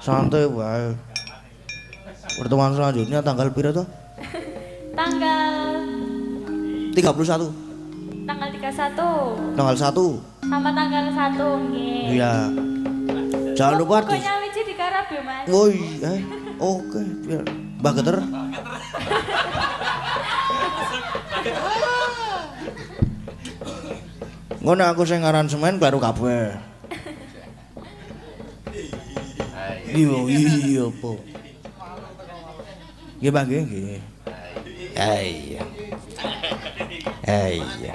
Santai wae. Pertemuan selanjutnya tanggal pira to? Tanggal 31. Tanggal 31. Tanggal 1. Sama tanggal 1 nggih. Iya. Jangan lupa di nyawiji digarap ya, Mas. Oh iya. Oke, biar Mbah Geter. Ngono aku sing aransemen kleru kabeh. Iya, iya apa. Nggih, Pak, nggih, nggih. Iya. Iya.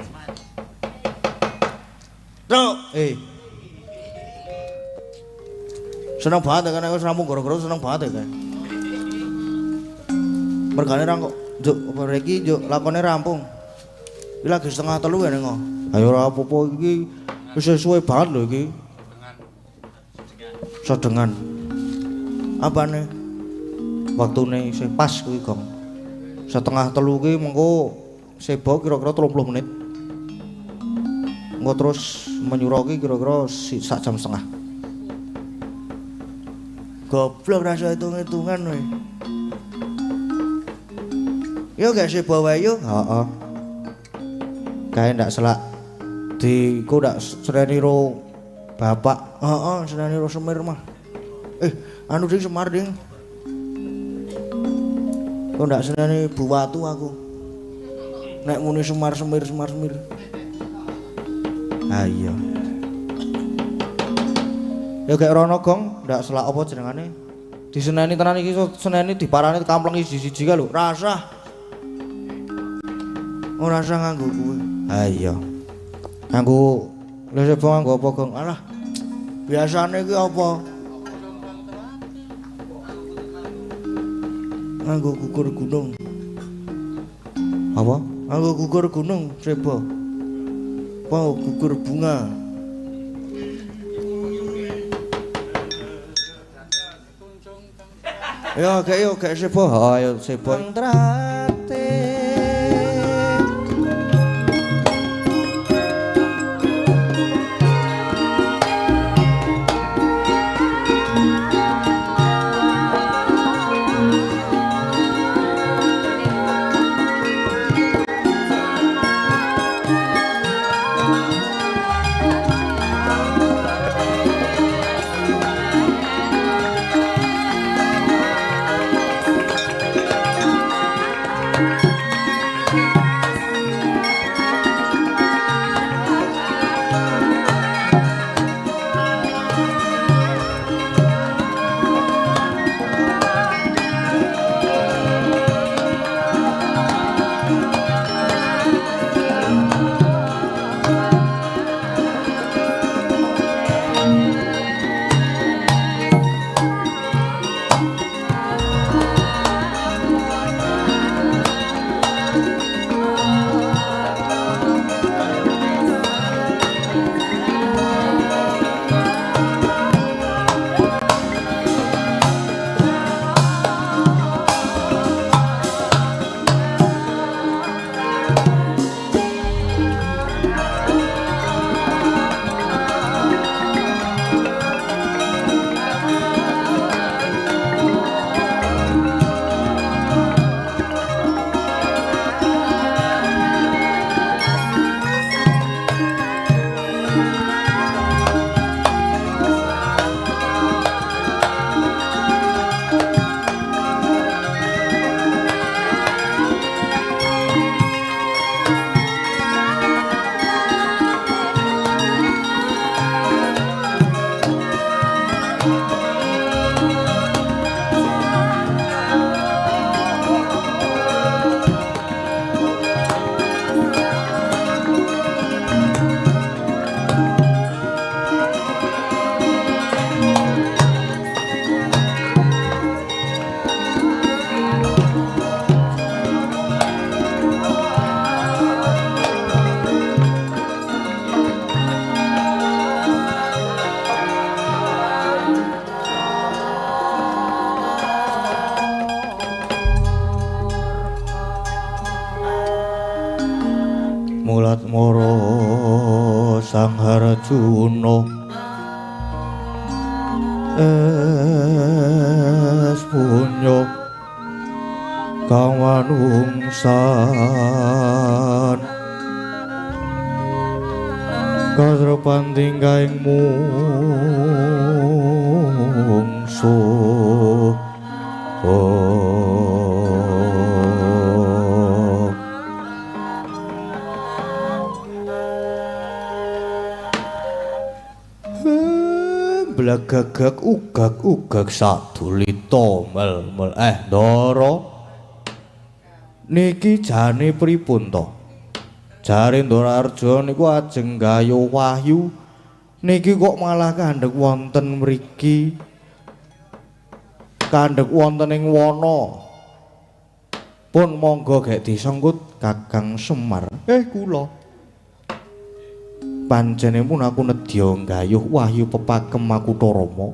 Truk, Seneng banget kan aku rampung gara-gara seneng banget ya kan. Mergane ra kok njuk apa iki njuk lakone rampung. Iki lagi 2:30 ya ning. Ayo ora apa-apa iki wis suwe banget lho iki. Sedengan. Apane? Waktune isih pas kuwi, Gong. 2:30 ki mengko sebo kira-kira 30 menit. Engko terus menyura ki kira-kira sak jam setengah. Goblok rasa hitung-hitungan kowe. Yo gak sebo wae yo. Heeh. Kae ndak selak di ku ndak seneni ro bapak. Heeh, seneni ro Semir mah. Anu ding Semar ding. Kok ndak seneni Bu Watu aku. Nek muni Semar Semir Semar Semir. Ah iya. Ya gak rono Gong, ndak selak apa jenengane. Diseneni tenan iki seneni diparani kampleng siji-siji ka lho. Rasah. Ora usah nganggo kuwi. Ha iya. Nganggo lha sebo nganggo apa, Gong? Alah. Biasane iki apa? Nganggo gugur gunung. Apa? Nganggo gugur gunung sebo. Apa gugur bunga? Yo gek yo gek sebo. Ha ayo sebo. Mulat moro Sang Harjuna punya kawanungsan kasrepan tingkahing mungsuh. Blegegeg ugag-ugag sadulita mel-mel Ndara niki jane pripun to? Jare Ndara Arjuna niku ajeng gayuh wahyu niki kok malah kandhek wonten mriki, kandhek wonten ing wana. Pun monggo gek disengkut Kakang Semar. Kula panjenengan aku nedya nggayuh wahyu pepakem Makutha Rama,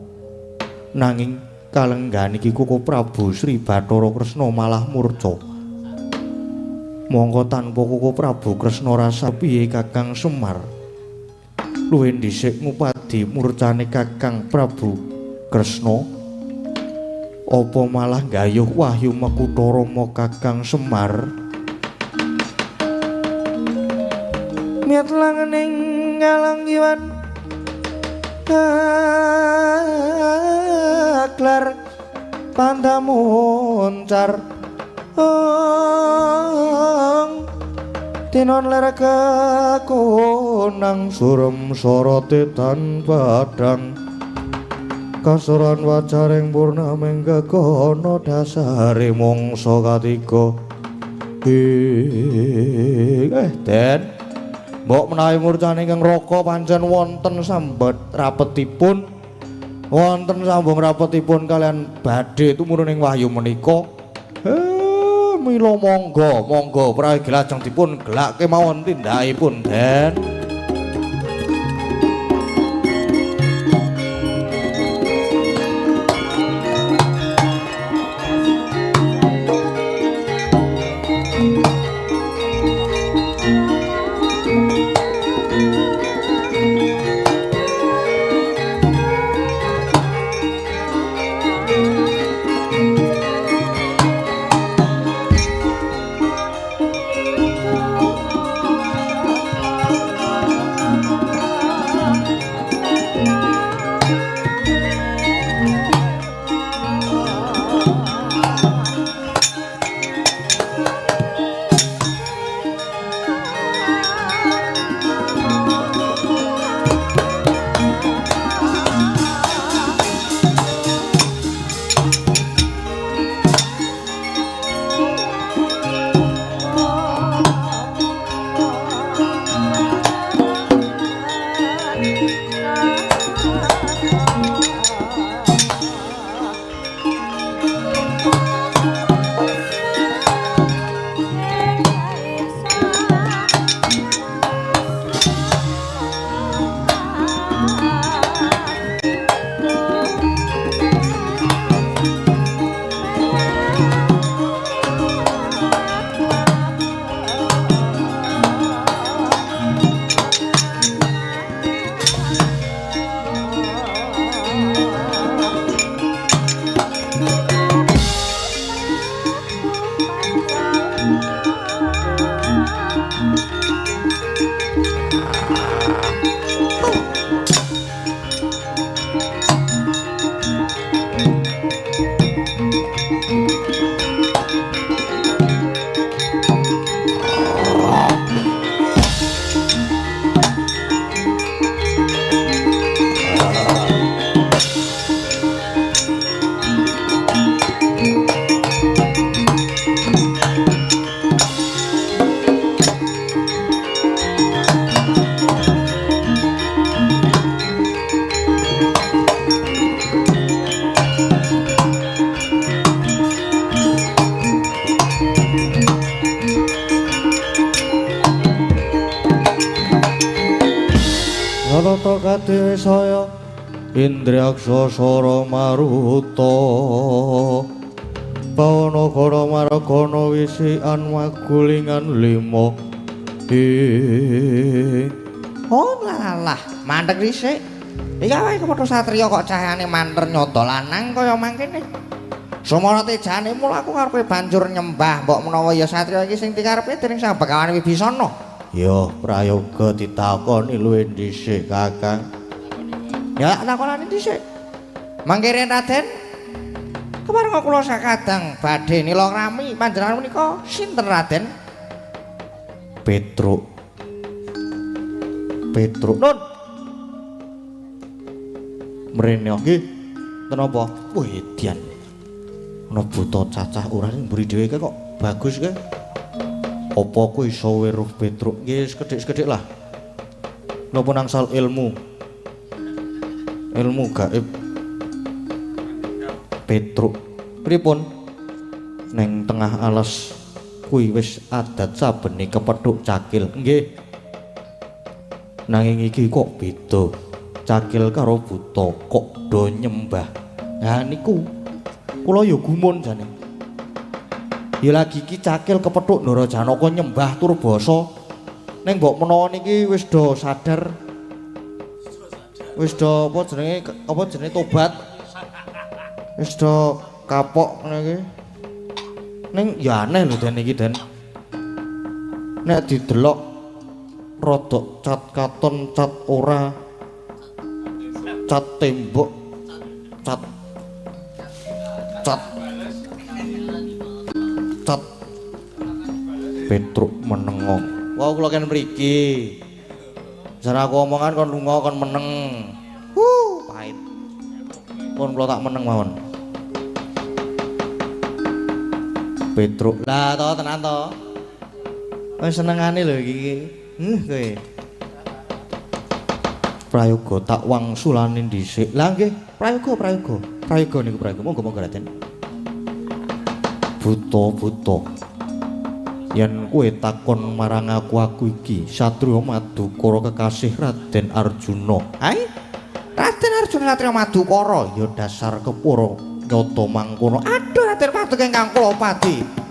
nanging kalenggahan iki Koko Prabu Sri Bathara Kresna malah murca. Mongko tanpa Koko Prabu Kresna rasa piye Kakang Semar? Luwih dhisik ngupadi murcane Kakang Prabu Kresna, apa malah nggayuh wahyu Makutha Rama Kakang Semar? Miat langening ngalanggiwan aklar pandamuncar ong tinon ler kekonang surem sorote tan padang kasoran wajaring purnaming gegono dasare mangsa katiga. Den mbok menawi murcane ingkang raka pancen wonten sambet rapetipun, wonten sambung rapetipun kalian badhe tumurun ing wahyu menika. Mila monggo monggo prayogi lajeng dipun gelak kemawon tindakipun Den. Kate saya Indriaksa Sara Maruta Pawana Kara Maragana wisian magulingan lima. Oh lalah, mandek dhisik. Iki awake kepethuk satriya kok cahayane manter nyodo lanang kaya mangkene. Sumara tejane mula aku karepe banjur nyembah mbok menawa ya satriya iki sing dikarepe dening Sang Begawan Wibisana. Ya prayoga ditakoni luwih dhisik Kakang. Ya takonane dhisik. Mangke Raden, kepareng kula sakadang badhe nila ngrami panjenengan menika sinten Raden? Petruk. Petruk. Nun. Mrene nggih. Ten apa? Wah, edian. Ana buta cacah ora sing mburi dhewe kok bagus ke. Apa kowe iso weruh Petruk? Nggih, sekedhik-sekedhik lah. Napa nangsal ilmu? Ilmu gaib. Petruk. Pripun? Neng tengah alas kuwi wis adat sabene kepethuk cakil. Nggih. Nanging iki kok beda. Cakil karo buta kok do nyembah. Nah niku kula ya gumun jane. Ya lagi iki cakil kepethuk Ndara Janaka nyembah tur basa. Ning mbok menawa niki wis do sadar. Wis do apa jenenge tobat. Wis do kapok ngene iki. Ning ya aneh lho Den iki Den. Nek didelok rodok cat katon cat ora, cat tembok, cat cat cat. Petruk menengo. Wah kula ken mriki. Jan aku omongan kon lunga kon meneng. Pahit. Pun kula tak meneng mawon. Petruk. Lah to tenan to. Wis senengane lho iki. Kowe. Prayoga tak wangsulane dhisik. Lah nggih, prayoga prayoga. Prayoga niku prayoga. Monggo-monggo Raden. Buta-buta. Yen kowe takon marang aku, aku iki satriya Madukara kekasih Raden Arjuna. Hai? Raden Arjuna satriya Madukara ya dasar kepara nyata mangkono. Aduh Raden Paduka ingkang kula padi.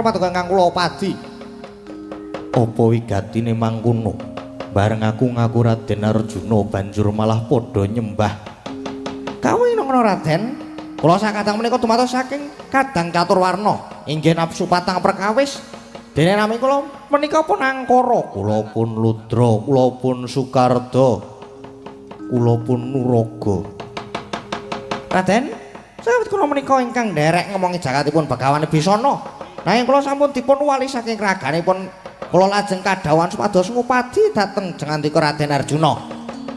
Paduka ingkang kula padi. Apa wigatine mangkono? Bareng aku ngaku Raden Arjuna banjur malah padha nyembah. Kawin ngono Raden. Kula sakadang menika dumados saking Kadang Caturwarna. Inggih nafsu patang perkawis. Dene nami kula menika pun Angkara, kula pun Ludra, kula pun Sukarda, kula pun Nuraga. Raden, sawet kula menika ingkang nderek ngomongi jakatipun Begawan Wibisana. Nanging kula sampun dipun wali saking raganipun kula lajeng kadhawuhan supados ngupadi dhateng jengandika Raden Arjuna.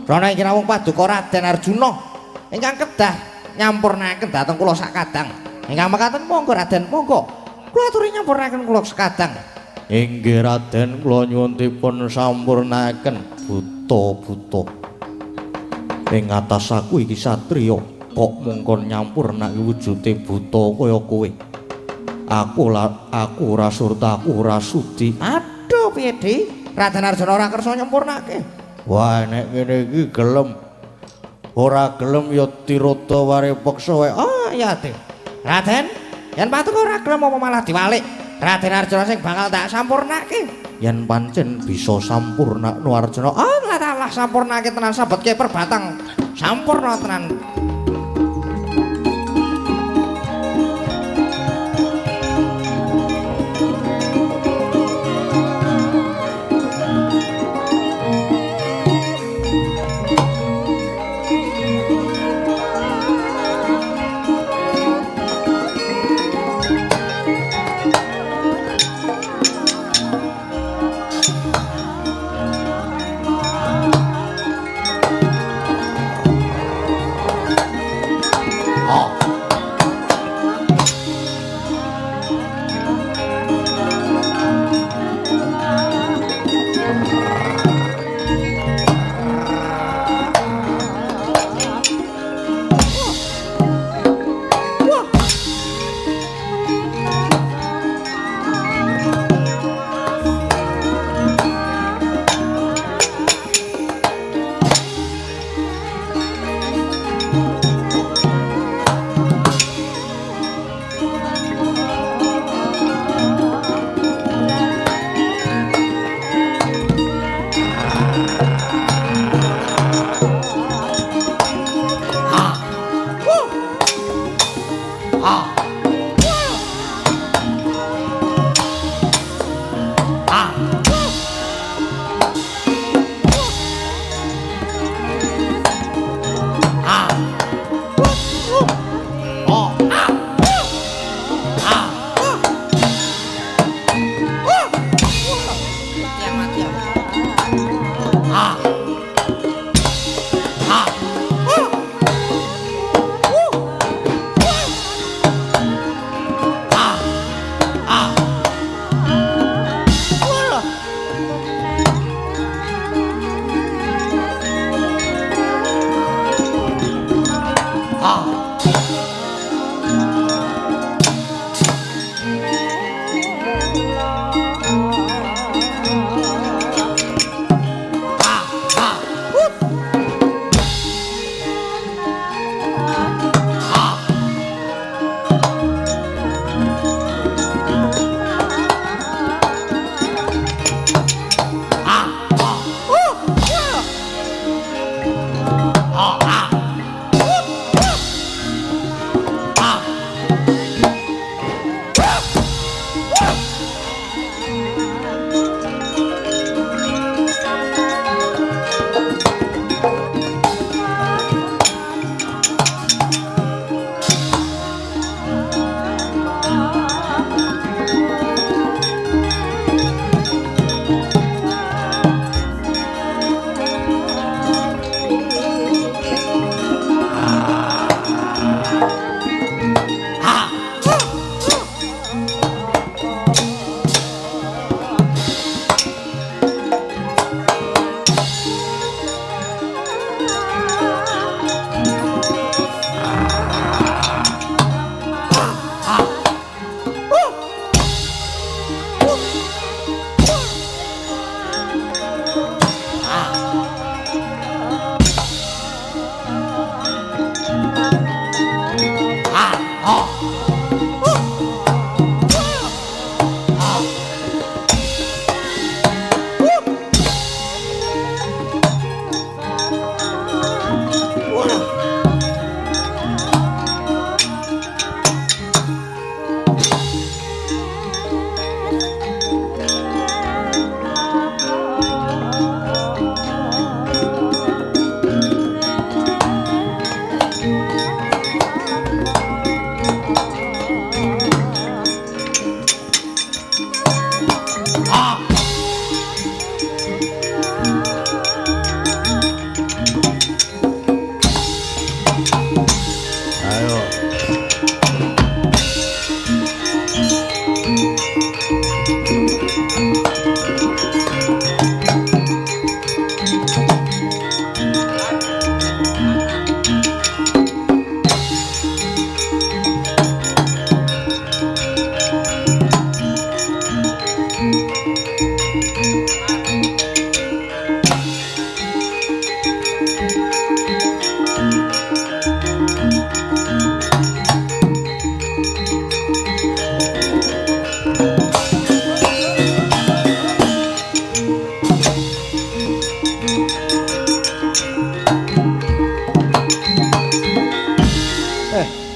Rana iki rawuh paduka Raden Arjuna ingkang kedah nyampurnaken dhateng kula sakadang. Ingkang mekaten monggo Raden, monggo. Kula aturi nyampurnaken kula sekadang. Inggih Raden, kula nyuwun dipun sampurnaken. Buta-buta. Ing atas aku iki satriya kok mungkon nyampurnake wujude buta kaya kowe. Aku ora surta, aku ora sudi. Aduh piye Dik? Raden Arjuna ora kersa nyempurnake. Wah nek ngene iki gelem. Ora gelem ya tirata ware peksa wae. Oh iya Dik. Raden, yen paduka ora gelem apa malah diwalik. Raden Arjuna sing bakal tak sampurnake. Yen pancen bisa sampurnakno Arjuna. Oh lah sampurnake tenan sabetke perbatang. Sampurna tenan.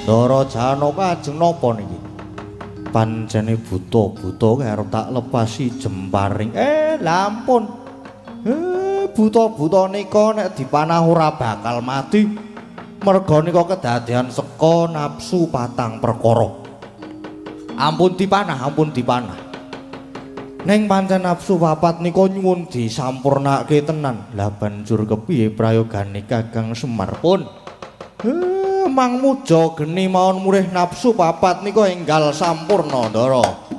Ndara Janaka ajeng napa niki? Pancene buta-buta arep tak lepasi jemparing. Lampun. Buta-buta nika nek dipanah ora bakal mati. Merga nika kedadean seka nafsu patang perkara. Ampun dipanah, ampun dipanah. Ning pancen nafsu papat nika nyuwun disampurnake tenan. Lah banjur kepiye prayogane Kakang Semar pun? Mang muja geni mawon murih nafsu papat nika enggal sampurna, Ndara.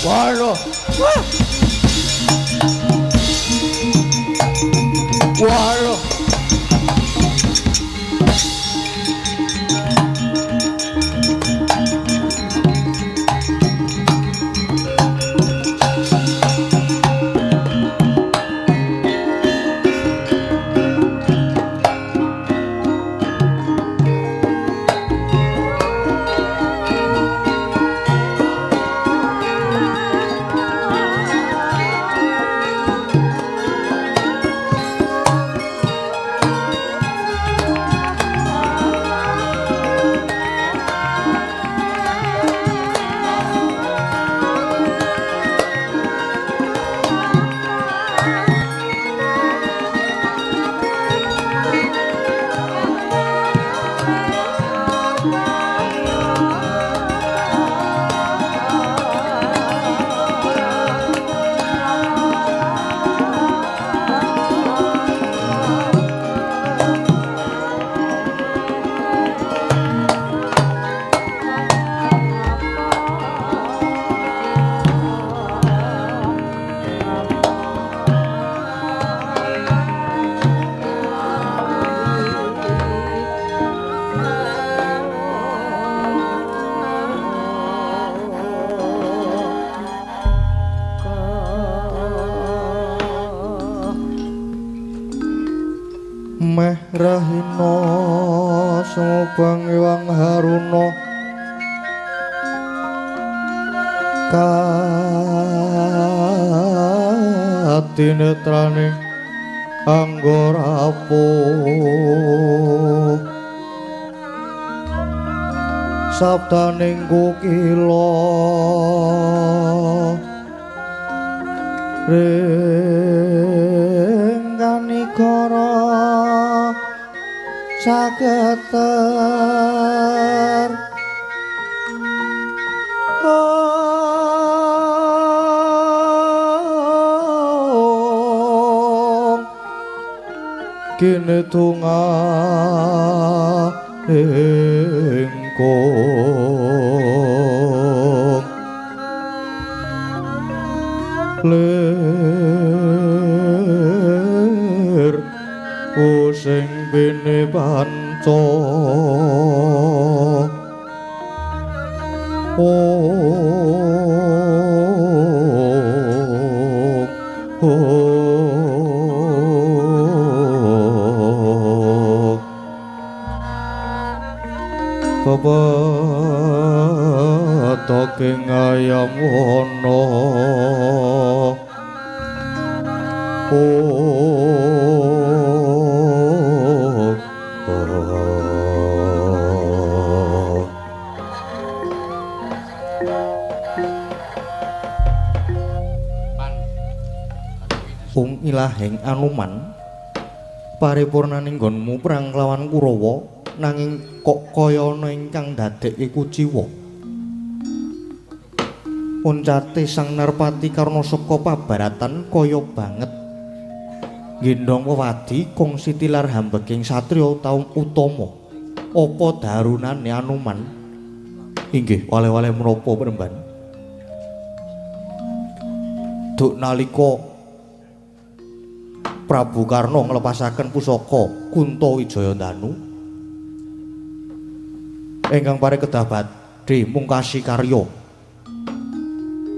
Waduh. Wah. Waduh. Meh rahina sumubang ewang haruna katinetraning anggarapo sabdaning kukila ring kanikara saketer kene tunga ingkung lir using bene panca Pepetoking ayam wana Ung ilahing Anuman paripurnaning nggonmu perang kelawan Kurawa. Nanging kok kaya ana ingkang ndadekke kuciwa. Uncate Sang Narpati Karna saka pabaratan kaya banget nggendhong wewadi kongsi tilar hambeking satriya utama. Apa darunane Anoman? Inggih, wale-wale menapa Premban? Duk nalika Prabu Karna nglepasaken pusaka Kunta Wijayandanu ingkang pare kedah badhe mungkasi karya.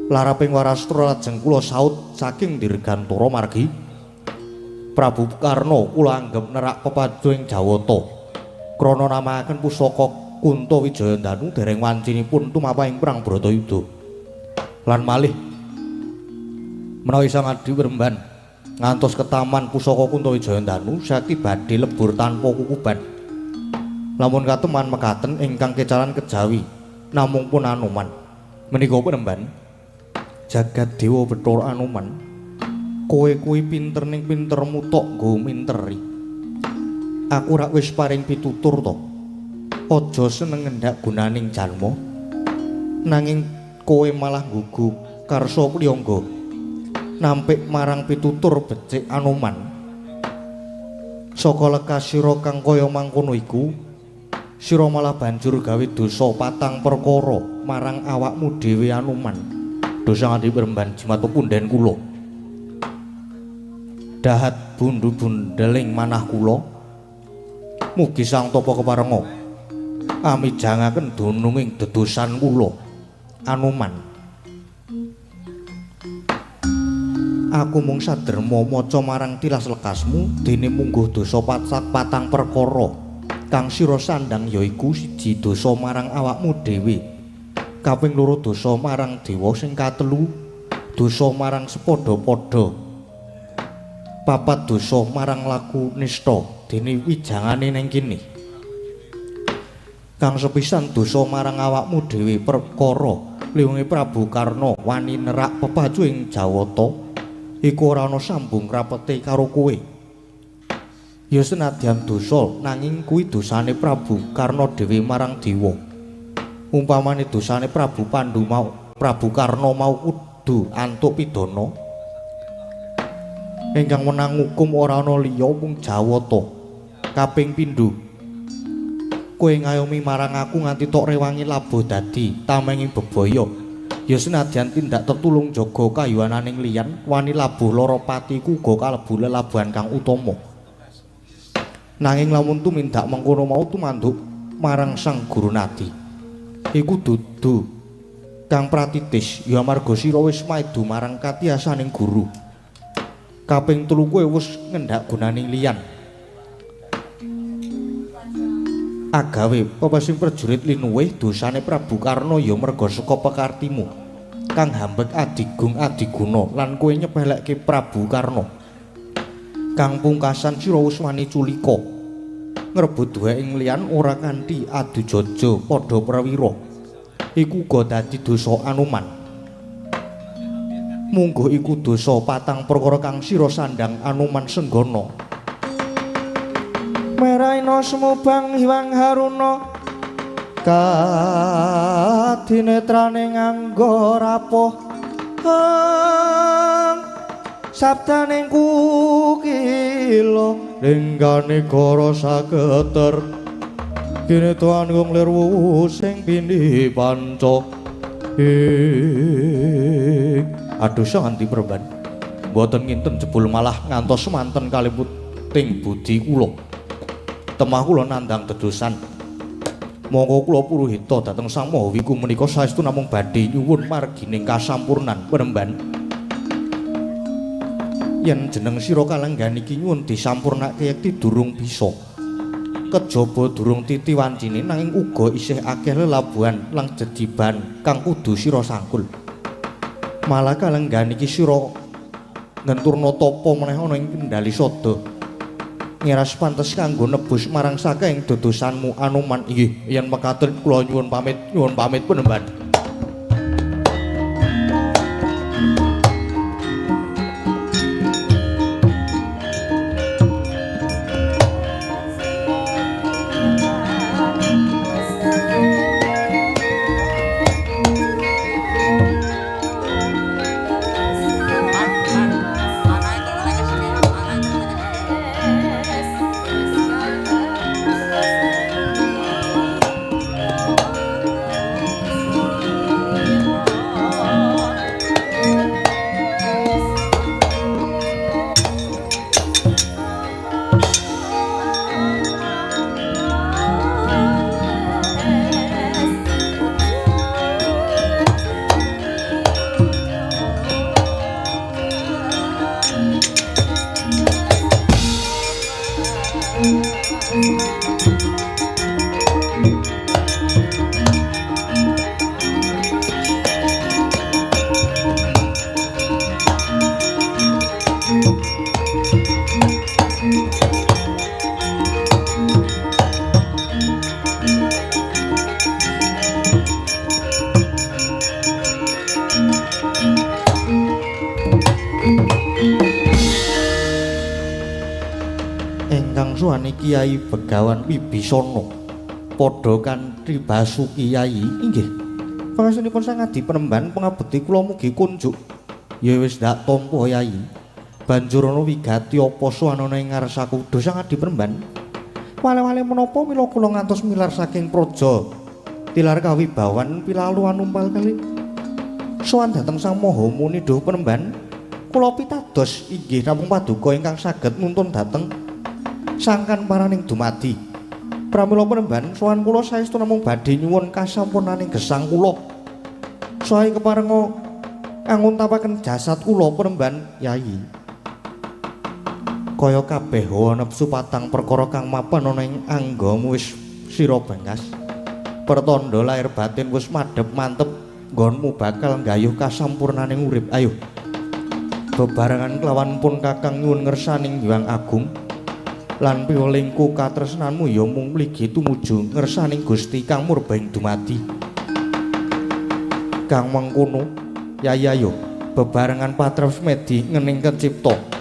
Laraping warastra lajeng kula saut saking dirgantara margi Prabu Karna kula anggep nerak pepajo ing Jawata. Krana namakaken pusaka Kunta Wijayandanu dereng wancinipun tumapahing perang Bratayuda. Lan malih menawi Sang Adi Premban ngantos ketaman pusaka Kunta Wijayandanu sakti badhe lebur tanpa kukuban. Lamun kateman mekaten ingkang kecalan kejawi namung pun Anoman. Menika Premban jagat dewa Bathara Anoman, kowe kuwi pinter ning pintermu tok nggo minteri. Aku rak wis paring pitutur to. Aja seneng ngendak gunaning jalma. Nanging kowe malah nggugu karsa priyangga. Nampik marang pitutur becik Anoman. Saka lekas sira kang kaya mangkono iku, sira malah banjur gawe dosa patang perkara marang awakmu dhewe Anoman. Dosa nganti Premban jimat pepunden kula. Dahat bundu bundeling manah kula. Mugi Sang Tapa keparenga amijangaken dununging dedosan kula Anoman. Aku mung saderma maca marang tilas lekasmu dene mungguh dosa patang perkara kang sira sandhang yaiku siji dosa marang awakmu dhewe, kaping loro dosa marang dewa, sing katelu dosa marang sepadha-padha, papat dosa marang laku nista dene wijangane ning kene. Kang sepisan dosa marang awakmu dhewe perkara liwunge Prabu Karna wani nerak pepacu ing Jawata iku ora ana sambung rapete karo kowe. Ya senadyan dosa nanging kuwi dosane Prabu Karna dhewe marang dewa. Umpamane dosane Prabu Pandu mau Prabu Karna mau kudu antuk pidana. Ingkang wenang ngukum ora ana liya mung Jawata. Kaping pindho, kowe ngayomi marang aku nganti tok rewangi labuh dadi tamenging bebaya. Ya senadyan tindak tetulung jaga kayuwananing liyan wani labuh lara patiku uga kalebu lelabuhan kang utama. Nanging lamun tumindak mengkono mau tumanduk marang Sang Guru Nadi iku dudu kang pratitis, ya amarga sira wis maido marang katiyasaning guru. Kaping telu kowe wis ngendak gunaning liyan agawe pepesing prajurit linuwih dosane Prabu Karna ya merga saka pekartimu kang hambek adigung adiguna lan kowe nyepelekke Prabu Karna. Kang pungkasan sira wis wani culika ngrebut duwe ing liyan ora kanthi adu jaja padha prawira iku uga dadi dosa Anoman. Mungguh iku dosa patang perkara kang sira sandhang Anoman Senggana. Meraina sumubang Hyang Haruna kadinetrane nganggo rapuh sabdaning kukila lenggane gara saketer kene tuan wong lir sing pindhi panca. Aduh nganti Premban mboten nginten jebul malah ngantos semanten kaliputing budi kula. Temah kula nandhang dedosan. Monggo kula puruhita dhateng Sang Maha Wiku menika saestu namung badhe nyuwun margining kasampurnan Premban. Yen jeneng sira kalenggan iki nyuwun disampurnake yekti durung bisa. Kejaba durung titi wancine nanging uga isih akeh lelabuhan lan jejiban kang kudu sira sangkul. Malah kalenggan iki sira ngenturna tapa meneh ana ing kendali sada. Ngeras pantes kanggo nebus marang saking dodosanmu Anoman. Inggih, yen mekaten kula nyuwun pamit Penemban. Suwani Kiai Begawan Wibisana padha kanthi Basuki Yai inggih. Pangasunipun Sang Adi Penemban pangabekti kula mugi kunjuk. Ya wis ndak tampa Yai. Banjur ana wigati apa suwanana ing ngarsaku duh Sang Adi Penemban. Wale-wale menapa mila kula ngantos milar saking praja tilar kawibawan pilalu anumpal kali. Sowan dhateng Sang Maha Muni duh Penemban. Kula pitados inggih namung paduka ingkang saged nuntun dhateng sangkan paraning dumadi. Pramila Penemban sowan kula saestu namung badhe nyuwun kasampurnaning gesang kula. Sae keparenga anguntapaken jasad kula Penemban Yai. Kaya kabeh hawa nepsu patang perkara kang mapan ana ing anggamu wis sira bengkas. Pertanda lahir batin wis madhep mantep nggonmu bakal nggayuh kasampurnaning urip. Ayo bebarengan kelawan pun Kakang nyuwun ngersaning Hyang Agung. Lan piwelingku katresnanmu ya mung mligi tumuju ngersaning Gusti kang murba ing dumadi. Kang mengkono Yai ayo bebarengan patrap semedi ngening kecipta.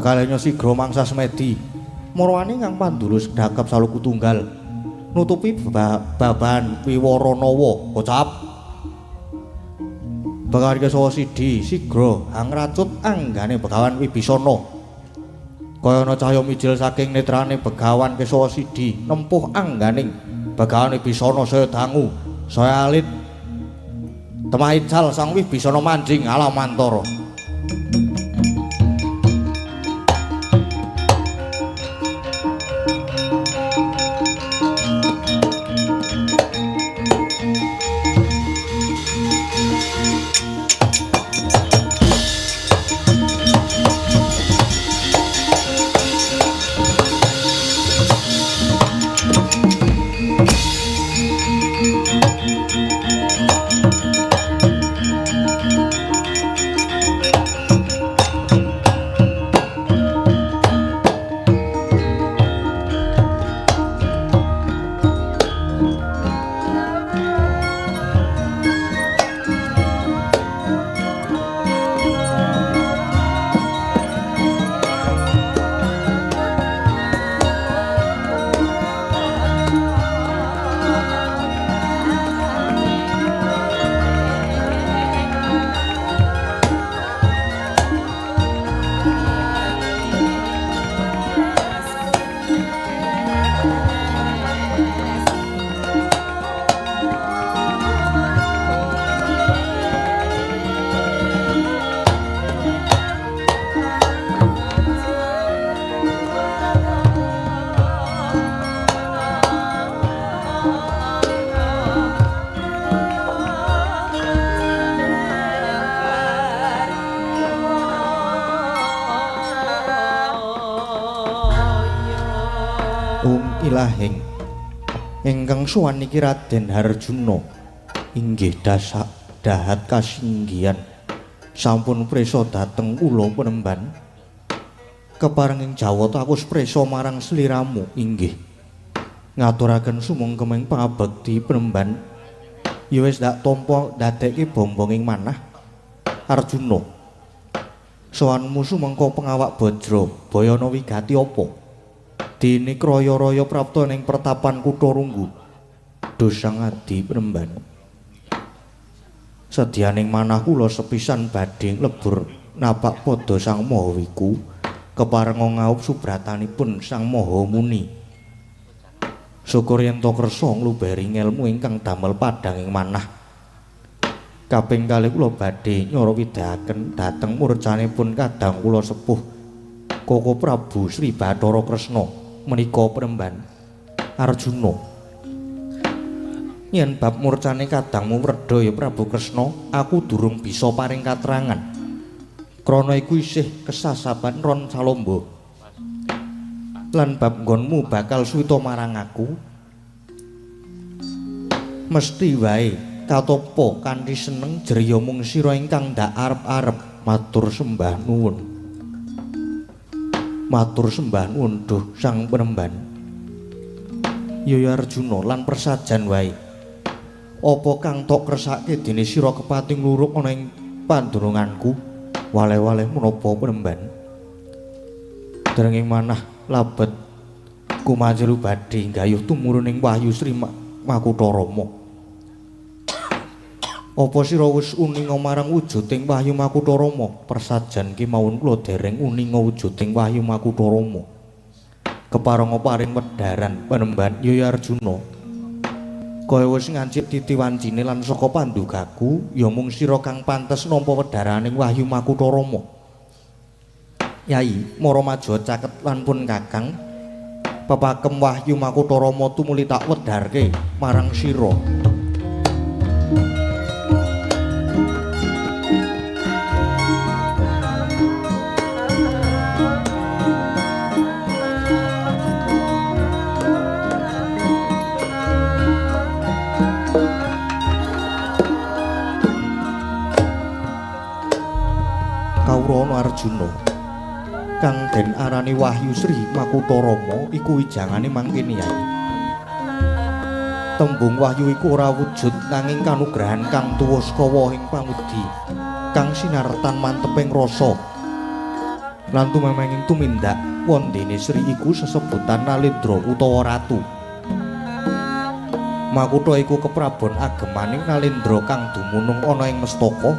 Kalenya sigra mangsa semedi marwani kang pandulu sedhakep saluku tunggal nutupi baban wiwaranawa kocap. Begawan Kesawa Sidi sigra hangracut anggane Begawan Wibisana. Kaya ana cahya mijil saking netrane Begawan Kesawa Sidi nempuh angganing Begawan Wibisana saya dangu saya alit. Temah ical Sang Wibisana manjing alamantara. Ilahing ingkang sowan niki Raden Harjuna inggih dasak dahat kasinggihan sampun prisa dhateng kula Penemban. Kepareng ing Jawata aku prisa marang sliramu inggih ngaturaken sumangkeming pangabekti Penemban. Ya wis ndak tampa ndadekke bombong ing manah Arjuna. Sowanmu sumangka pengawak bajra bayana wigati apa? Dene kraya-raya prapta ning pertapan kutha Runggu. Duh Sang Adi Penemban. Sedyaning manah kula sepisan badhe nglebur napak pada Sang Maha Wiku keparenga ngaup subratanipun Sang Maha Muni. Syukur yen ta kersa nglubari ngelmu ingkang damel padhang ing manah. Kaping kalih kula badhe nyarawidaken dhateng murcanipun kadang kula sepuh Koko Prabu Sri Bathara Kresna menika Premban Arjuna. Yen bab murcane kadangmu wredha ya Prabu Kresna, aku durung bisa paring katrangan. Krana iku isih kesasaban ron salomba. Lan bab nggonmu bakal suwita marang aku, mesti wae katopa kanthi seneng jeriya mung sira ingkang ndak arep-arep. Matur sembah nuwun. Matur sembah nuwun duh Sang Penemban. Ya Arjuna lan persajan wae. Apa kang tok kersake dene sira kepati ngluruk ana ing pandurunganku? Waleh-waleh menapa Penemban? Derenging manah labet kumanjelu badhe nggayuh tumurun ing Wahyu Sri Makutha Rama. Apa sira wis uninga marang wujuding Wahyu Makutha Rama? Persajan kemawon kula dereng uninga wujuding Wahyu Makutha Rama. Keparenga paring wedharan Penemban. Ya Arjuna, kaya wis ngancik titi wancine lan saka pandugaku ya mung sira kang pantes nampa wedharaning Wahyu Makutha Rama. Yai, mara maja caket lan pun Kakang, pepakem Wahyu Makutha Rama tumuli tak wedharke marang sira. Kawrana Arjuna, kang den arani Wahyu Sri Makutha Rama iku wijangane mangkene yai. Tembung wahyu iku ora wujud nanging kanugrahan kang tuwa saka wahing pangudi kang sinartan manteping rasa lan tumemenging tumindak wondene Sri iku sesebutan Nalendra utawa ratu. Makutha iku keprabon agemaning Nalendra kang dumunung ana ing Mestaka.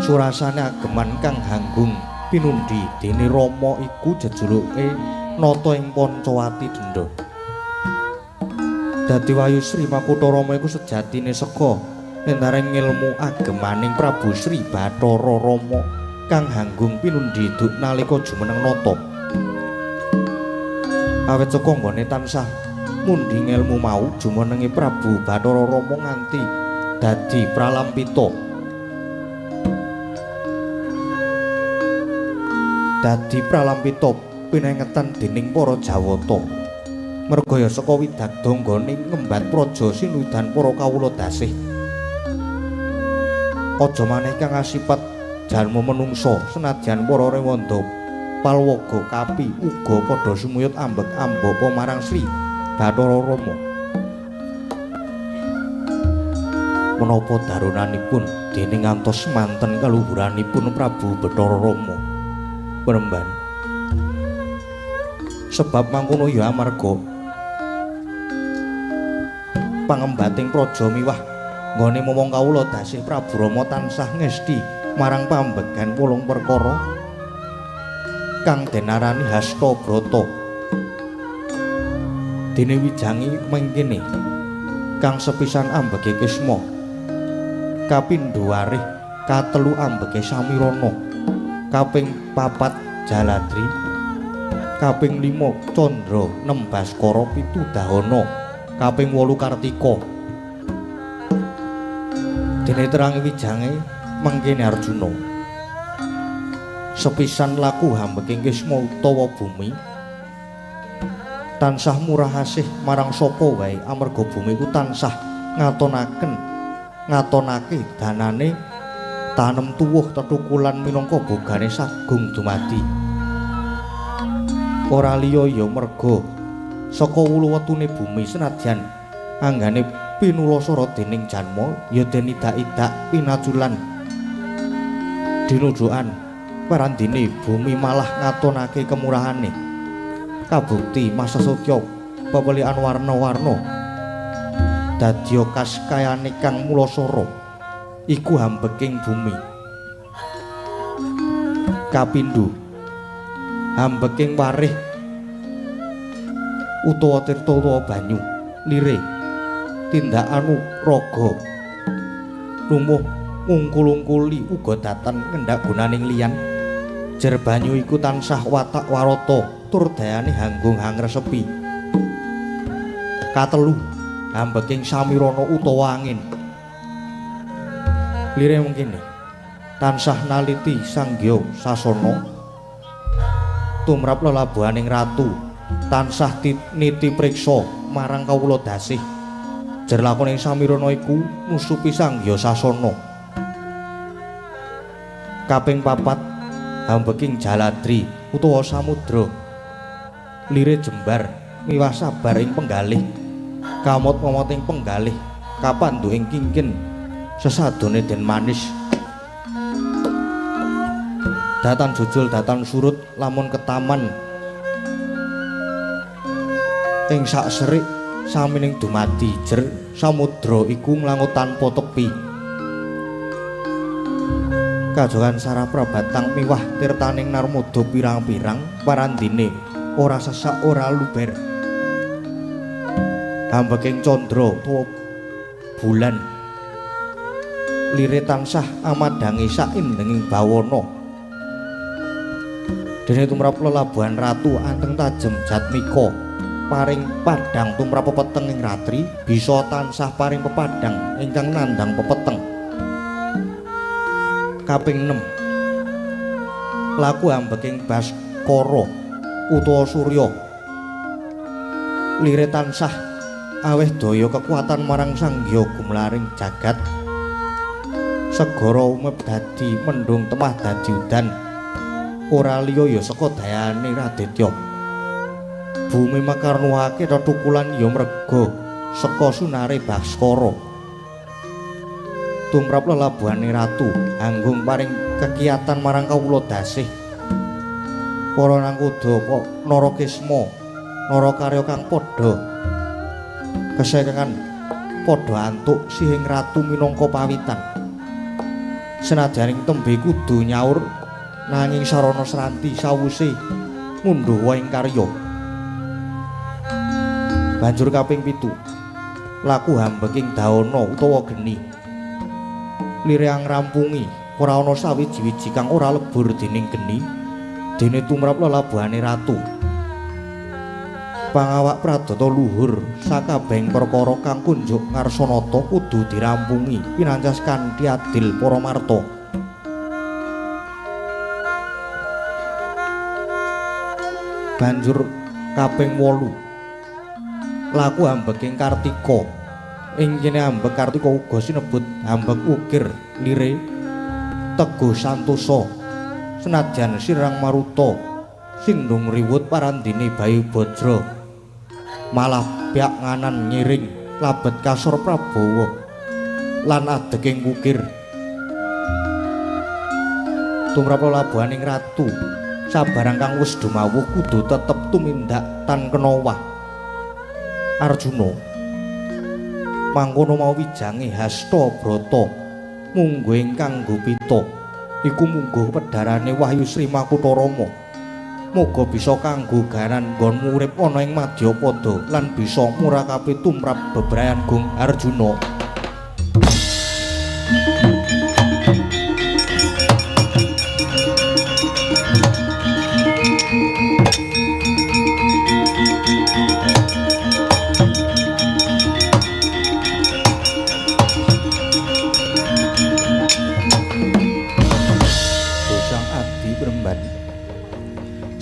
Surasane ageman kang hanggung pinundi dene Rama iku jejuluke nata ing Pancawati Denda. Dadi Wahyu Sri Makutha Rama iku sejatine seka lentaring ngilmu agemaning Prabu Sri Bathara Rama kang hanggung pinundi duk nalika jumeneng nata. Awit saka nggone tansah mundhi ngelmu mau jumenenge Prabu Bathara Rama nganti dadi pralampita. Dadi pralampita pinengetan dening para Jawata. Merga ya saka widagda nggone ngembat praja sinudan para kawula dasih. Aja maneh kang asipat jalma menungsa senadyan para rewanda palwaga kapi uga padha sumuyut ambek ambapa marang Sri Bathara Rama. Menapa darunanipun dene ngantos manten kaluhuranipun Prabu Bathara Rama Penemban. Sebab mangkono ya amarga pangembating praja miwah nggone momong kawula dasih Prabu Rama tansah ngesti marang pambegan wolung perkara kang den arani Hasta Brata. Dene wijangi mengkene kang sepisan ambege Kisma, kapindho warih, katelu ambege Samirana, kaping papat Jaladri, kaping 5 Candra, 6 Baskara, 7 Dahana, kaping 8 Kartika. Dene terangi wijange mengkene Arjuna. Sepisan laku hambeking Kisma utawa bumi tansah murah asih marang sapa wae amarga bumi iku tansah ngatonake danane tanem tuwuh tetukulan minangka bogane sagung dumadi. Ora liya ya merga saka wulu wetune bumi senadyan anggane pinulasara dening janma ya den idak-idak pinaculan dinujukan parandene bumi malah ngatonake kemurahane. Kabukti masa satya pepelikan warna-warna dadya kaskayane kang mulasara iku hambeking bumi. Kapindho hambeking warih utawa tirta utawa banyu lire tindakanu raga lumuh ngungkul-ungkuli uga datan ngendak gunaning liyan. Jer banyu iku tansah watak warata tur dayane hanggung hangresepi. Katelu, ambeking samirana utawa angin. Lire mungkin tansah naliti sanggya sasana tumrap lelabuhaning ratu, tansah niti priksa marang kawula dasih. Jer lakoning samirana iku nusupi sanggya sasana. Kaping papat, ambeking jaladri utawa samudra. Lire jembar miwah sabar ing penggalih, kamot-momot ing penggalih, kapanduh ing kingkin sesadone den manis. Datan jujul datan surut lamun ketaman ing sak serik samining dumadi. Jer samudra iku nglangut tanpa tepi. Kajogan sarah prabatang miwah tirtaning Narmada pirang-pirang parandine ora sesak ora luber. Ambeking candra utawa bulan lire tansah amadhangi saindenging bawana. Dene tumrap lelabuhan ratu anteng tajem jatmika paring padhang tumrap pepeteng ing ratri bisa tansah paring pepadhang ingkang nandhang pepeteng. Kaping 6, laku ambeking Baskara utawa Surya. Lire tansah aweh daya kekuatan marang sanggya gumlaring jagat. Segara umep dadi mendung temah dadi udan. Ora liya ya saka dayane Raditya. Bumi makarnuhake tetukulan ya mrega saka sunare Baskara. Tumrap lelabuhane ratu anggung paring kekiatan marang kawula dasih. Para nangkuda Narakisma narakarya kang padha kesekengan padha antuk sihing ratu minangka pawitan. Senadyaning tembe kudu nyaur nanging sarana sranti sawuse ngundhuh ing karya. Banjur kaping 7, laku hambeking dawana utawa geni. Lire ngrampungi ora ana sawiji-wiji kang ora lebur dening geni dene tumrap lelabuhane ratu. Pangawak pradata luhur sakabehing perkara kang kunjuk ngarsanata kudu dirampungi pinancas kanthi adil para marta. Banjur kaping 8, laku ambeking Kartika. Ing kene ambek Kartika uga sinebut ambek ukir. Lire teguh santosa senajan sirang maruta sindung riwut parandine Bayu Bajra malah pyak nganan ngiring labet kasor Prabawa lan adeking kukir. Tumrap lelabuhaning ratu sabarang kang wis dumawuh kudu tetep tumindak tan kena wah. Arjuna mangkono mau wijange hasta brata mungguh ingkang gupita iku mungguh pedharane Wahyu Sri Makutha Rama. Muga bisa kanggo garan nggonmu urip ana ing madyapada lan bisa murakapi tumrap bebrayan Gung Arjuna.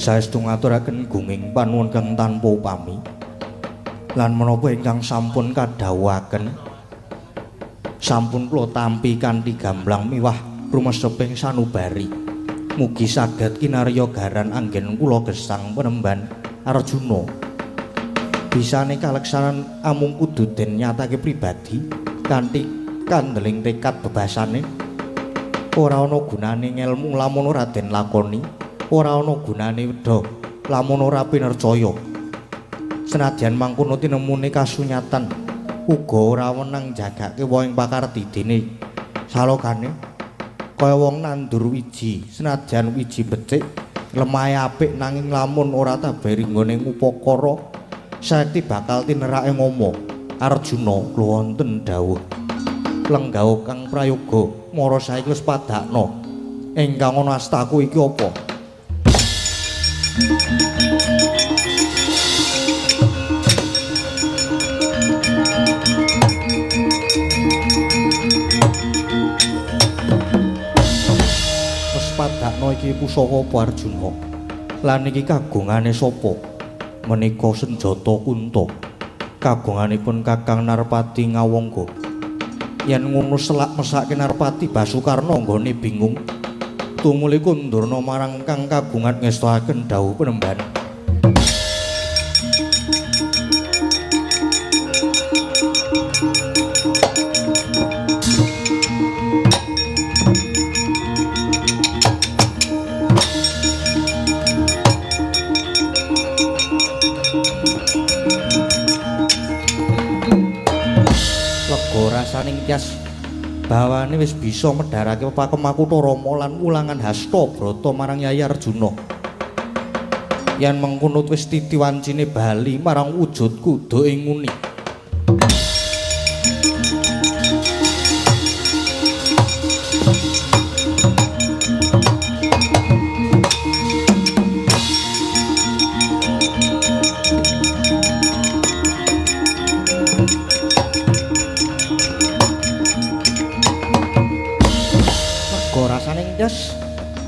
Saestu ngaturaken gunging panuwun kang tanpa upami lan menapa ingkang sampun kadhawuhaken sampun kula tampi kanthi gamblang miwah rumeseping sanubari. Mugi saged kinarya garan anggen kula gesang penemban Arjuna. Bisane kaleksanan amung kudu den nyatake pribadi kanthi kandeling tekad bebasane. Ora ana gunane ngelmu lamun ora den lakoni, ora ana gunane wedha lamun ora pinercaya. Senadyan mangkono tinemune kasunyatan uga ora wenang jagake wong pakarti dene salokane kaya wong nandur wiji, senajan wiji becik lemahe apik nanging lamun ora taberi nggone ngupakara sekti bakal tinerake ngomo. Arjuna, wonten dawuh. Lenggao kang prayoga mara saiki wis padakna. Ingkang ana astaku iki apa? Wis padakna iki pusaka apa Arjuna? Lan iki kagungane sapa? Menika senjata Kunta. Kagunganipun Kakang Narpati Ngawangga. Yen ngono selak mesake Narpati Basukarna nggone bingung. Tumuli kundurna marang kang kagungan ngestakaken dawuh penemban. Rasaning tyas bawane wis bisa medharake pepakem Makutha Rama lan wulangan hasta brata marang Yayi Arjuna. Yen mengkono wis titi wancine bali marang wujudku do ing nguni.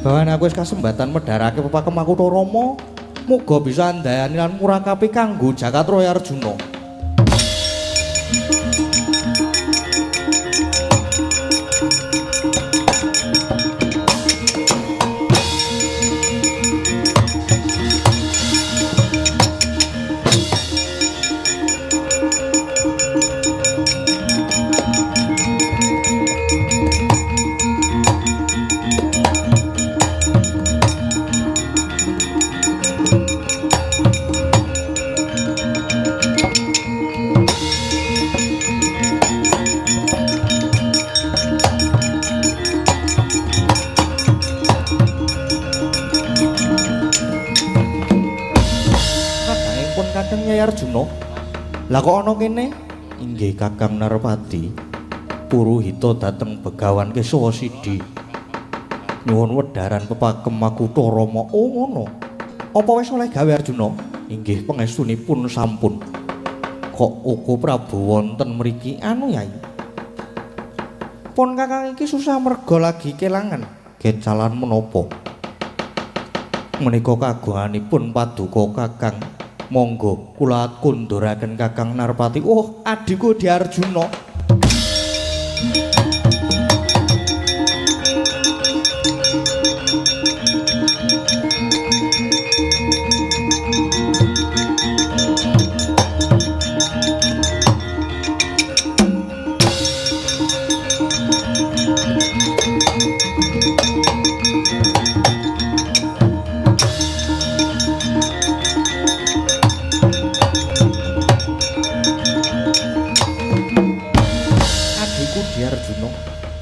Bawan aku wis kasembatan medharake pepakem Makutha Rama, muga bisa andayani lan murakapi kanggo Jakatraya Arjuna. Arjuna, lah kok ana kene? Inggih Kakang Narpati, puruhita dhateng Begawan Kesawa Sidi. Nyuwun wedharan pepakem Makutha Rama. Oh ngono. Apa wis oleh gawe Arjuna? Inggih pangestunipun sampun. Kok uga Prabu wonten mriki anu Yai? Pun Kakang iki susah merga lagi kelangan. Gecalan menapa? Menika kagunganipun paduka Kakang. Monggo kula kunduraken Kakang Narpati. Oh, adhiku Di Arjuna.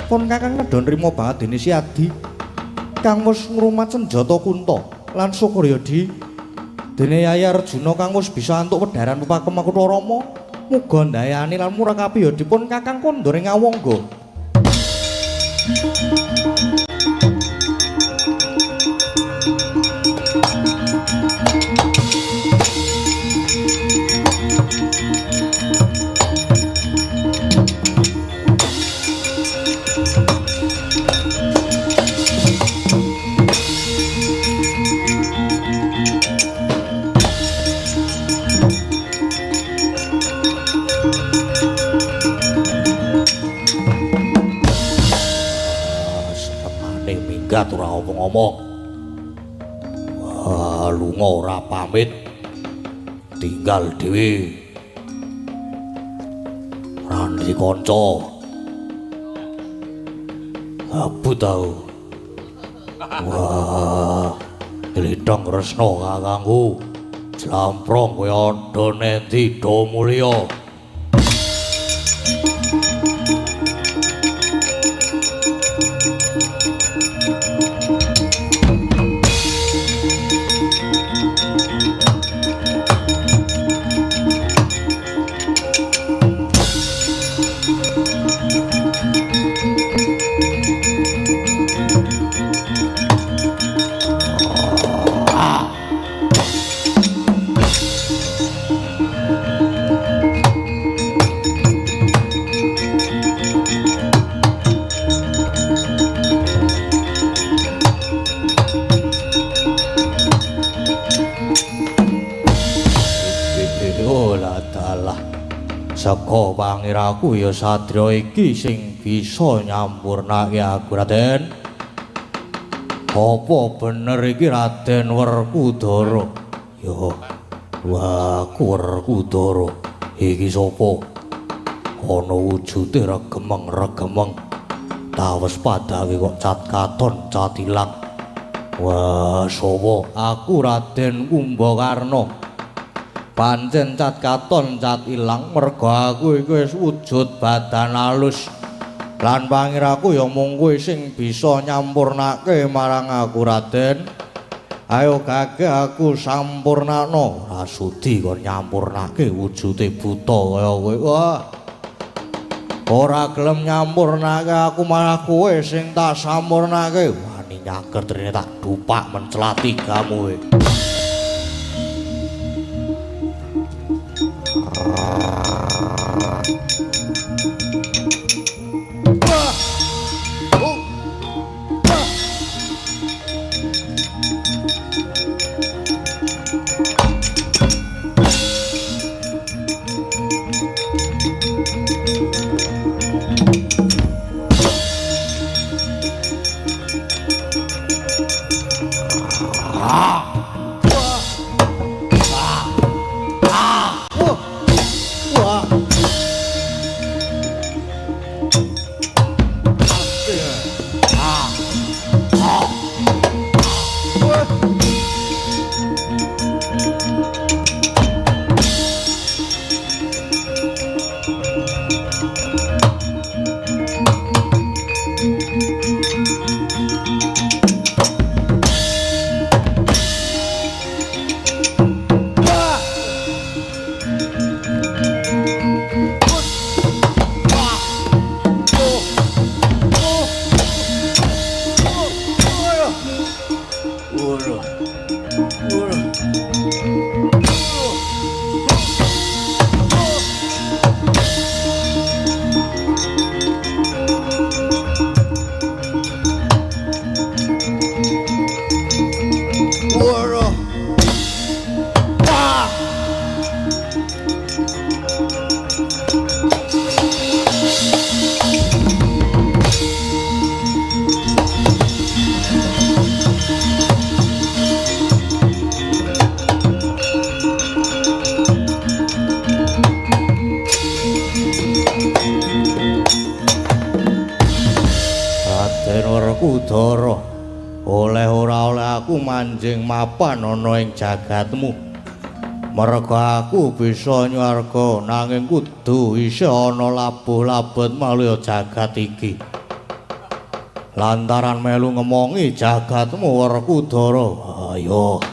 Pun Kakang nedha nrima banget dene si Adi kang wis ngrumat senjata Kunta lan syukur ya Di dene Yayi Arjuna kang wis bisa antuk wedharan pepakem Makutha Rama muga ndayani lan murakapi ya dipun Kakang kondur ing Awangga. Ora ngomong-ngomong. Wah, lunga ora pamit. Tinggal dhewe. Ora ndek kanca. Abut tau. Wah, glethong Kresna kakangku. Jlamprong kowe andha nendi do mulya. Merga pangiraku ya sadra iki sing bisa nyampurnake aku, Raden. Apa bener iki Raden Werkudara? Ya, wah, aku Werkudara. Iki sapa? Ana wujude regemeng-regemeng. Tawes padake kok cat katon cat ilang. Wah, sapa? Aku Raden Kumbakarna. Pancen cat katon cat ilang merga aku iku wis wujud badan alus. Lan pangiraku ya mung kowe sing bisa nyampurnake marang aku, Raden. Ayo gage aku sampurnakno. Ora sudi kon nyampurnake wujude buta kaya kowe. Wah. Ora gelem nyampurnake aku malah kowe sing tak sampurnake. Wani nyager trene tak dupak mencelati gamu kowe. Werkudara, oleh ora oleh aku manjing mapan ana ing jagatmu. Merga aku bisa nyuwarga nanging kudu isih ana labuh-labet maluya jagat iki. Lantaran melu ngemongi jagatmu Werkudara. Ayo.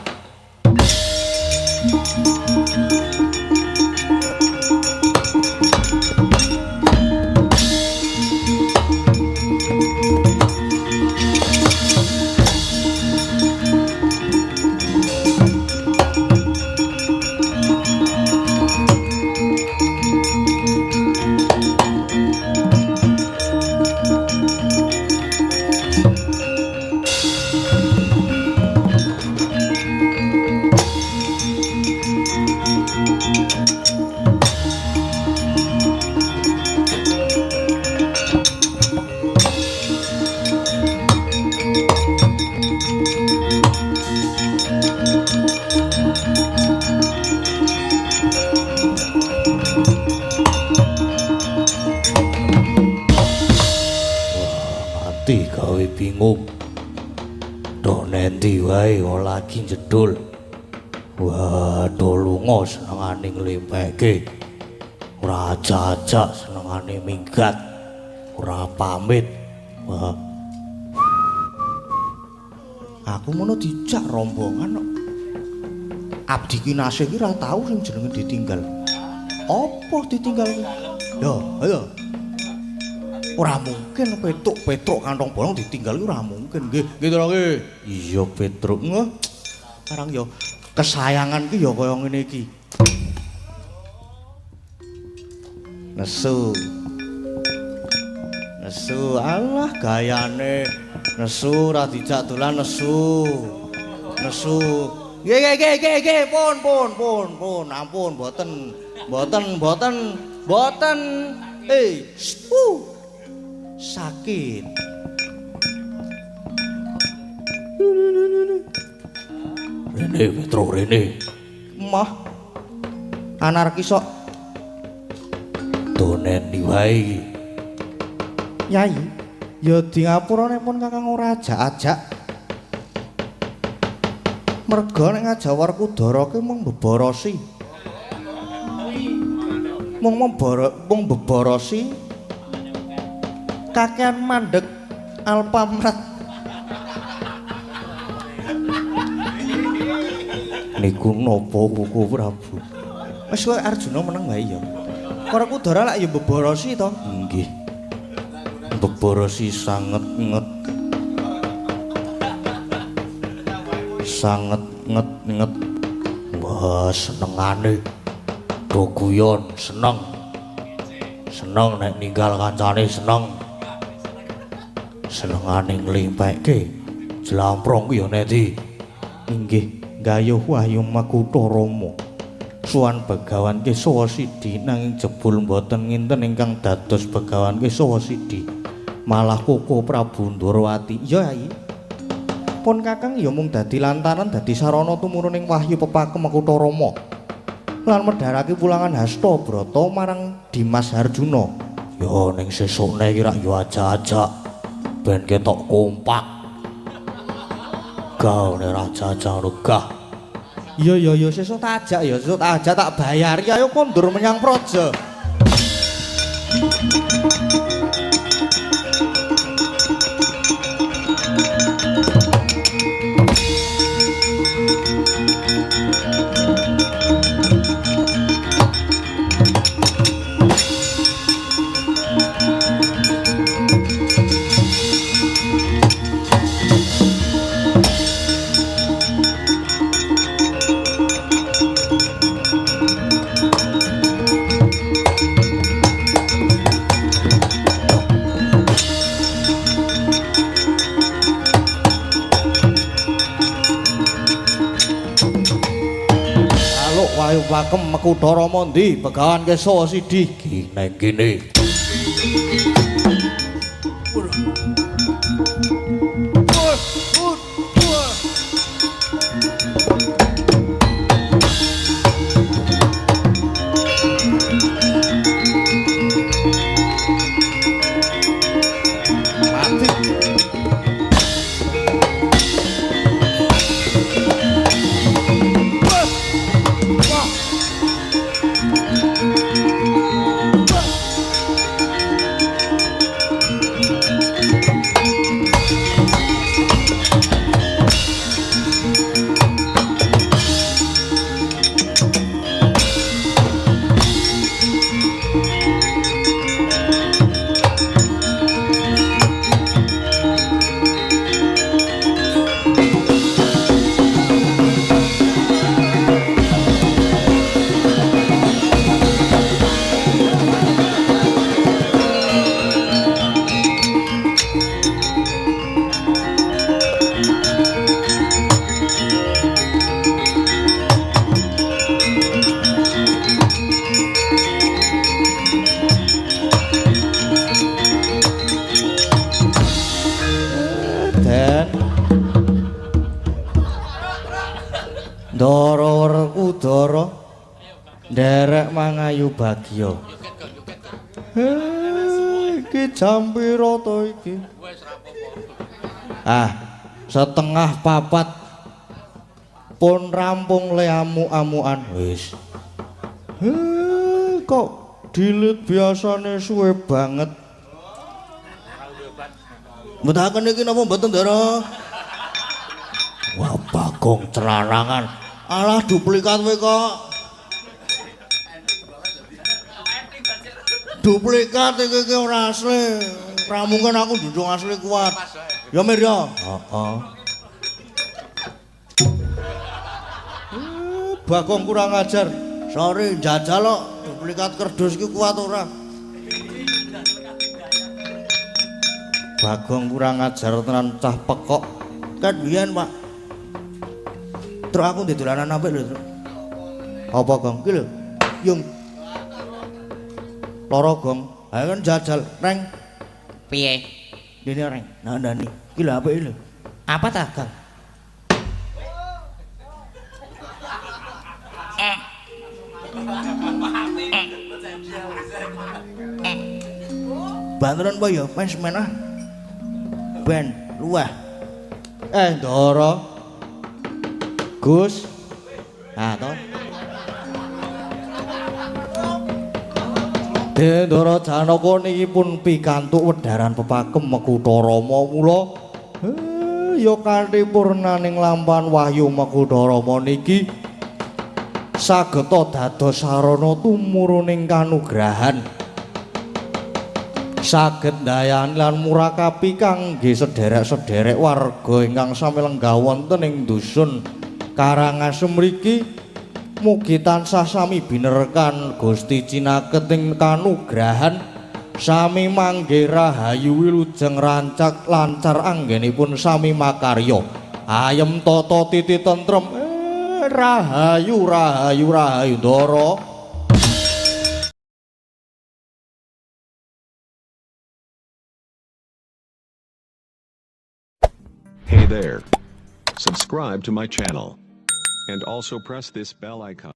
Bingung. Do nendi wae lagi jedul. Waduh lunga senengane nglempeke. Ora ajak-ajak senengane minggat. Ora pamit. Wah. Aku mono dijak rombongan kok. Abdi Kinasih iki ora tau sing jenenge ditinggal. Apa ditinggal? Yo, ayo. Ora mungkin Petruk-Petruk kantong bolong ditinggal ora mungkin nggih. Nggih to nggih. Iya Petruk. Nggih. Sekarang ya kesayangan ki ya kaya ngene iki. Nesu. Nesu alah gayane. Nesu ora dijak dolan nesu. Nesu. Nggih nggih nggih nggih pun pun pun pun ampun mboten mboten mboten. Mboten. Sakit. Rene Petro rene. Mah. Anarkis kok. Donen wae iki. Yai, ya di ngapura nek pun Kakang ora ajak-ajak. Merga nek ngajak Werkudara ki mung beborosi. Mung beborosi. Kakean mandek Alfamart. Niku napa Koko Prabu? Wis kowe Arjuna meneng wae ya. Werkudara lak ya beborosi to? Nggih. Beborosi sanget nget. Sanget nget nget. Wah, senengane. Do guyon, seneng. Seneng nek ninggal kancane seneng. Senengane nglimpekke jlamprong ku ya neti. Inggih, gayuh wahyu Makutha Rama. Suwan Begawan Kesawa Sidi nanging jebul mboten nginten ingkang dados Begawan Kesawa Sidi. Malah Koko Prabu Ndorowati. Ya, Yai. Pun Kakang ya mung dadi lantaran dadi sarana tumuruning wahyu pepakem Makutha Rama. Lan medharake pulangan Hasta Brata marang Dimas Harjuna. Ya ning sesukne iki rak ya ajak-ajak ben ketok kompak. Gah nek ra ajak-ajak gah. Iya iya iya sesuk tak ajak ya, sesuk tak ajak tak bayari ayo kondur menyang Praja. Pakem Makutha Rama ndi Begawan Kesawa Sidi iki nang kene. Ndara Werkudara nderek mangayu bagya. Iki jam pira to iki? Ah, 3:30 pun rampung le amuk-amukan wis. Kok dilit biasane suwe banget. Mbetaken iki napa mboten, Ndara? Wah, Bagong celarangan. Alah duplikat kowe kok. Duplikat iki iki ora asli. Ora mungkin aku njunjung asli kuat. Ya Mir ya. Heeh. Bagong kurang ajar. Sorry njajal kok duplikat kerdus iki kuat ora. Bagong kurang ajar tenan cah pekok. Kan biyen, Pak. Truk aku ndek dolanan apik lho, Truk. Apa, Gong? Iki lho. Yung. Loro gong. Ayo kan jajal reng. Piye? Dene reng. Nandani. Iki lho apike lho. Apa ta, Gang? Banturan apa ya? Men semen ah. Ben luweh. Ndara. Gus. Nah, to. Ndara Janaka niki pun pikantuk wedharan pepakem Makutha Rama mula ya kanthi purnaning lampahan wahyu Makutha Rama niki sageta dados sarana tumuruning kanugrahan. Saged ndayani lan murakapi kangge sederek-sederek warga ingkang sami lenggah wonten ing dusun Karangasem mriki mugi tansah sami binerkan Gusti cinaket ing kanugrahan sami mangge rahayu wilujeng rancak lancar anggenipun sami makarya ayem tata titi tentrem rahayu rahayu rahayu Ndara. Hey there. Subscribe to my channel. And also press this bell icon.